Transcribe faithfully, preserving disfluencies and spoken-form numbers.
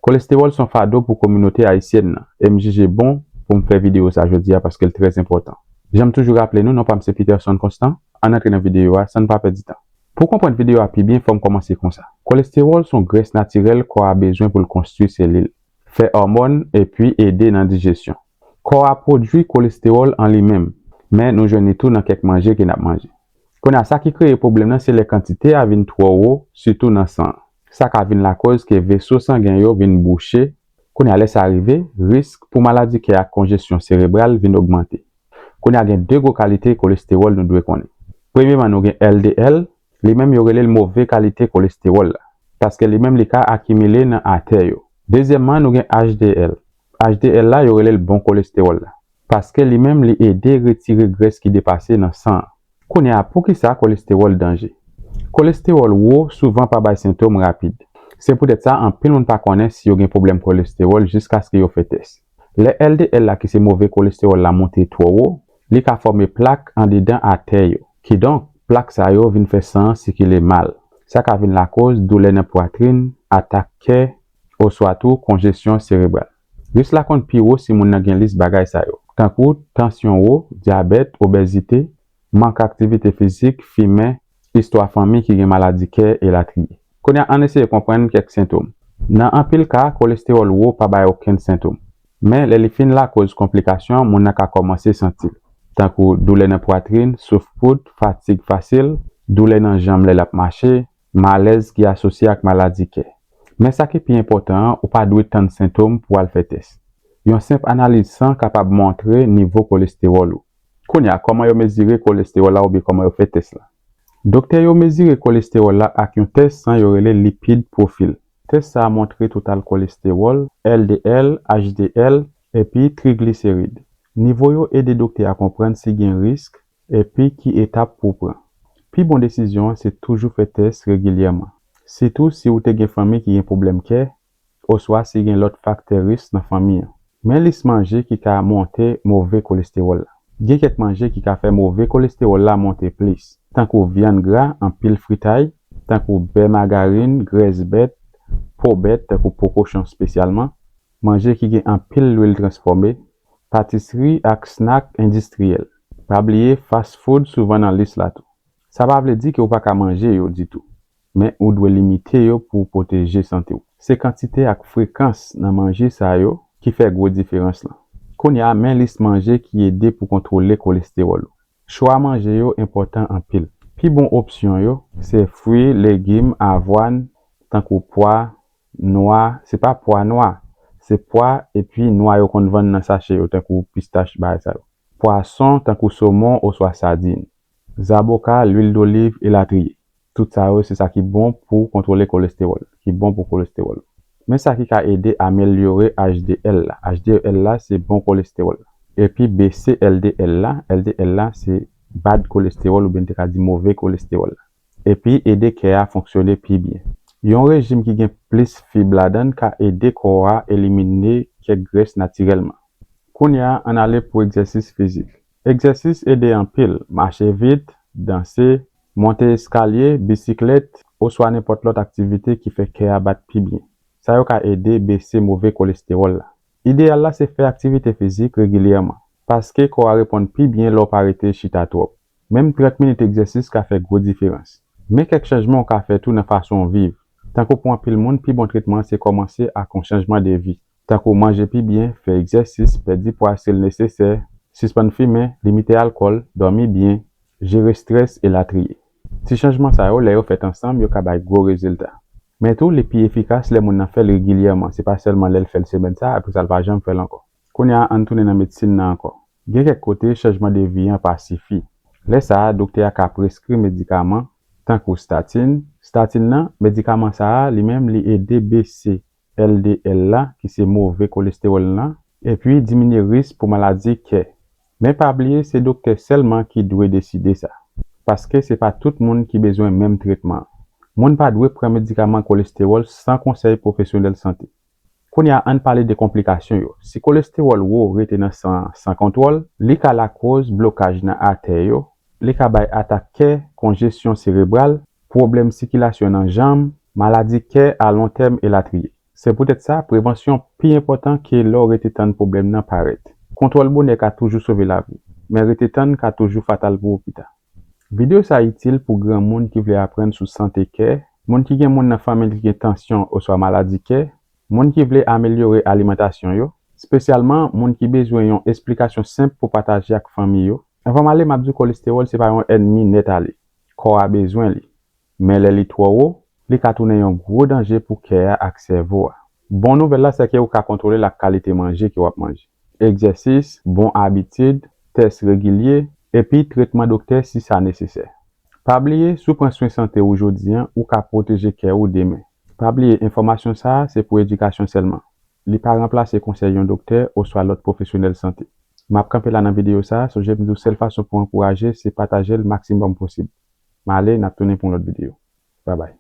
Kolestewòl se yon fado pou kominote ayisyèn nan, e m jije bon pou m fè videyo sa jodi a paske l trè enpòtan. Jan m toujou raple nou, non pa m se Peterson Constant, ann antre nan videyo a san n pa pèdi tan. Pou w konprann videyo a pi byen, fò m kòmanse konsa. Kolestewòl se yon grès natirèl kò a bezwen pou l konstwi selil, fè òmòn epi ede nan dijesyon. Kò a pwodui kolestewòl an li menm, men nou jwenn li tou nan kèk manje ke n ap manje. Kounye a, sa ki kreye pwoblèm nan se lè kantite a vin twò wo, sitou nan san an. Sa ka vin lakòz ke veso sangen yo vin bouche. Kounye a, lè sa rive, risk pou maladi kè ak konjesyon serebral vin ogmante. Kounye a, gen de gwo kalite kolestewòl nou dwe konnen. Premyeman, nou gen L D L, li menm yo rele l move kalite kolestewòl la, paske li menm li ka akimile nan atè yo. Dezyèmman, nou gen H D L. H D L la, yo rele l bon kolestewòl la, paske li menm li ede retire grès ki depase nan san an. Kounye a, poukisa kolestewòl danje? Kolestewòl wo souvan pa bay sentòm rapid. Se poutèt sa, anpil moun pa konnen si yo gen pwoblèm kolestewòl jiskaske yo fè tès. Lè L D L la, ki se move kolestewòl la, monte twò wo, li ka fòme plak andedan atè yo. Kidonk, plak sa yo vin fè san an sikile mal. Sa ka vin lakòz doulè nan pwatrin, atak kè, oswa tou konjesyon serebral. Risk la konn pi wo si moun nan gen lis bagay sa yo, tankou tansyon wo, dyabèt, obezite, mank aktivite fizik, fimen, istwa fanmi ki gen maladi kè, elatriye. Kounye a, ann eseye konprann kèk sentòm. Nan anpil ka, kolestewòl wo pa bay okenn sentòm. Men, lè li fin lakòz konplikasyon, moun nan ka kòmanse santi l, tankou doulè nan pwatrin, souf kout, fatig fasil, doulè nan janm lè l ap mache, malèz ki asosye ak maladi kè. Men sa ki pi enpòtan an, ou pa dwe tann sentòm pou w al fè tès. Yon senp analiz san kapab montre nivo kolestewòl ou. Kounye a, kòman yo mezire kolestewòl la oubyen kòman yo fè tès la? Doktè yo mezire kolestewòl la ak yon tès san yo rele lipid pwofil. Tès sa a montre total kolestewòl, L D L, H D L, epi trigliserid. Nivo yo ede doktè a konprann si gen risk epi ki etap pou w pran. Pi bon desizyon an se toujou fè tès regilyèman, sitou si w te gen fanmi ki gen pwoblèm kè oswa si gen lòt faktè risk nan fanmi an. Men lis manje ki ka monte move kolestewòl la. Gen kèk manje ki ka fè move kolestewòl la monte plis, tankou vyann gra, anpil fritay, tankou bè, magarin, grès bèt, po bèt, tankou po kochon espesyalman, manje ki gen anpil lwil transfòme, patisri ak snak endistriyèl. Pa bliye, fast food souvan nan lis la tou. Sa pa vle di ke w pa ka manje yo ditou, men ou dwe limite yo pou w pwoteje sante w. Se kantite ak frekans nan manje sa yo ki fè gwo diferans lan. Kounye a, men lis manje ki ede pou kontwole kolestewòl ou. Chwa manje yo enpòtan anpil. Pi bon opsyon yo se fwi, legim, avwàn, tankou pwa nwa, se pa pwa nwa, se pwa epi nwa yo konn vann nan sache yo, tankou pistach, bagay sa yo. Pwason, tankou somon oswa sadin. Zaboka, lwil doliv, elatriye. Tout sa yo, se sa ki bon pou kontwole kolestewòl, ki bon pou kolestewòl. Men sa ki ka ede amelyore H D L la. H D L la, se bon kolestewòl la. Epi bese L D L la. L D L la, se bad kolestewòl oubyen n te ka di move kolestewòl la. Epi ede kè a fonksyone pi byen. Yon rejim ki gen plis fib ladan l ka ede kò a elimine kèk grès natirèlman. Kounye a, ann ale pou egzèsis fizik. Egzèsis ede anpil, mache vit, danse, monte eskalye, bisiklèt, oswa nenpòt lòt aktivite ki fè kè a bat pi byen. Sa yo ka ede bese move kolestewòl la. Ideyal la se fè aktivite fizik regilyèman, paske kò a reponn pi byen lè w pa rete chita twòp. Menm trant minit egzèsis ka fè gwo diferans. Men kèk chanjman w ka fè tou nan fason w viv. Tankou pou anpil moun, pi bon tretman an se kòmanse ak yon chanjman de vi. Tankou manje pi byen, fè egzèsis, pèdi pwa si l nesesè, sispann fimen, limite alkòl, dòmi byen, jere estrès, elatriye. Ti chanjman sa yo, lè yo fèt ansanm, yo ka bay gwo rezilta. Men tou, li pi efikas lè moun nan fè l regilyèman, se pa sèlman lè l fè l semèn sa a, apre sa l pa janm fè l ankò. Kounye a, ann tounen nan medsin nan ankò. Gen kèk kote, chanjman de vi an pa sifi. Lè sa a, doktè a ka preskri medikaman, tankou statin. Statin nan, medikaman sa a, li menm, li ede bese L D L la, ki se move kolestewòl lan, epi diminye risk pou maladi kè. Men pa bliye, se doktè sèlman ki dwe deside sa, paske se pa tout moun ki bezwen menm tretman an. Moun pa dwe pran medikaman kolestewòl san konsèy pwofesyonèl sante. Kounye a, ann pale de konplikasyon yo. Si kolestewòl wo rete nan san an san kontwòl, li ka lakòz blokaj nan atè yo, li ka bay atak kè, konjesyon serebral, pwoblèm sikilasyon nan janm, maladi kè alontèm, elatriye. Se poutèt sa, prevansyon pi enpòtan ke lè w rete tann pwoblèm nan parèt. Kontwòl bonè ka toujou sove lavi, men rete tann ka toujou fatal pou ou pita. Videyo sa itil pou granmoun ki vle aprann sou sante kè, moun ki gen moun nan fanmi l ki gen tansyon oswa maladi kè, moun ki vle amelyore alimantasyon yo, espesyalman moun ki bezwen yon esplikasyon senp pou pataje ak fanmi yo. Anvan m ale, m ap di w kolestewòl se pa yon ènmi nèt ale. Kò a bezwen li. Men lè li twò wo, li ka tounen yon gwo danje pou kè a ak sèvo a. Bon nouvèl la se ke ou ka kontwole l ak kalite manje ke w ap manje. Egzèsis, bon abitid, tès regilye, epi tretman doktè si sa nesesè. Pa bliye, si w pran swen sante w jodi a, ou ka pwoteje kè ou demen. Pa bliye, enfòmasyon sa a se pou edikasyon sèlman. Li pa ranplase konsèy yon doktè oswa lòt pwofesyonèl sante. M ap kanpe la nan videyo sa a, sonje m di w sèl fason pou ankouraje se pataje l maksimòm posib. M ale, n ap tounen pou yon lòt videyo. Babay.